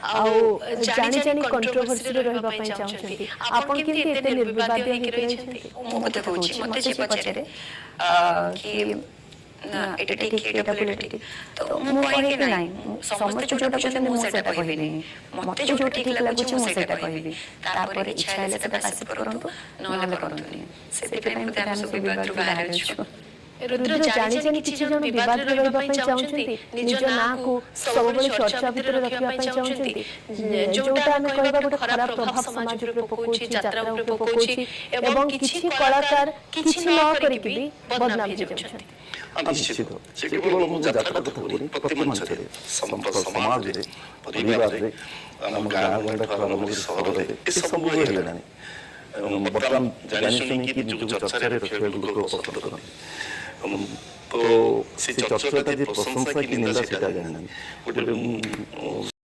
ଆଉ ଜାଣି ଜାଣି କଣ୍ଟ୍ରୋଭର୍ସିରେ ରହିବା ପାଇଁ ଚାହୁଁଛନ୍ତି। ଆପଣ କେମିତି ଏତେ ନିର୍ବିବାଦୀୟ ହେଇକି ରହିଛନ୍ତି? ମୁଁ କଥା କହୁଛି, ମତେ ଯିଏ ପଚାରେ କି ନା, ଏଇଟା ଠିକ, ଏଇଟା ଭୁଲ, ଏଇଟା ଠିକ, ତ ମୁଁ କହେ କି ନାଇଁ, ସମସ୍ତେ ଯୋଉଟା କହୁଛନ୍ତି ମୁଁ ସେଇଟା କହିବିନି। ମତେ ଯୋଉଟା ଠିକ ଲାଗୁଛି, ମୁଁ ସେଇଟା କହିବି। ତାପରେ ଇଚ୍ଛା ହେଲେ ସେଟା ଆକ୍ସେପ୍ଟ କରନ୍ତୁ, ନହେଲେ କରନ୍ତୁନି। ସେଥିପାଇଁ ବୋଧେ ଆମେ ସବୁ ବିବାଦରୁ ବାହାରେ ଅଛୁ। ରୁଦ୍ର, ଜାଣି ଜାଣି କିଛି ଜଣ ବିବାଦରେ ରହିବା ପାଇଁ ଚାହୁଁଛନ୍ତି, ନିଜ ନାଁକୁ ସବୁବେଳେ ଚର୍ଚ୍ଚା ଭିତରେ ରଖିବା ପାଇଁ ଚାହୁଁଛନ୍ତି, ଯୋଉଟା ଆମେ କହିବା ଗୋଟେ ଖରାପ ପ୍ରଭାବ ସମାଜ ଉପରେ ପକଉଛି, ଯାତ୍ରା ଉପରେ ପକଉଛି ଏବଂ କିଛି କଳାକାର କିଛି ନ କରିକି ବି ବଦନାମ ହେଇଯାଉଛନ୍ତି। ହଁ, ନିଶ୍ଚିତ। ସେ କେବଳ ମୁଁ ଯାତ୍ରା କଥା କହୁନି, ପ୍ରତି ମଞ୍ଚରେ, ସମାଜରେ, ପରିବାରରେ, ଆମ ଗାଁ ଗଣ୍ଡାଠୁ ଆରମ୍ଭ କରି ସହରରେ ଏସବୁ ହେଲାଣି ଏବଂ ବର୍ତ୍ତମାନ ଜାଣି ଶୁଣିକି ନିଜକୁ ଚର୍ଚ୍ଚାରେ ରଖିବାକୁ ଲୋକ ପସନ୍ଦ କରନ୍ତି। ତ ସେ ଚର୍ଚ୍ଚାଟା ଯେ ପ୍ରଶଂସା କି ନିନ୍ଦା, ସେଟା ଜାଣିନାହାନ୍ତି। ଗୋଟେ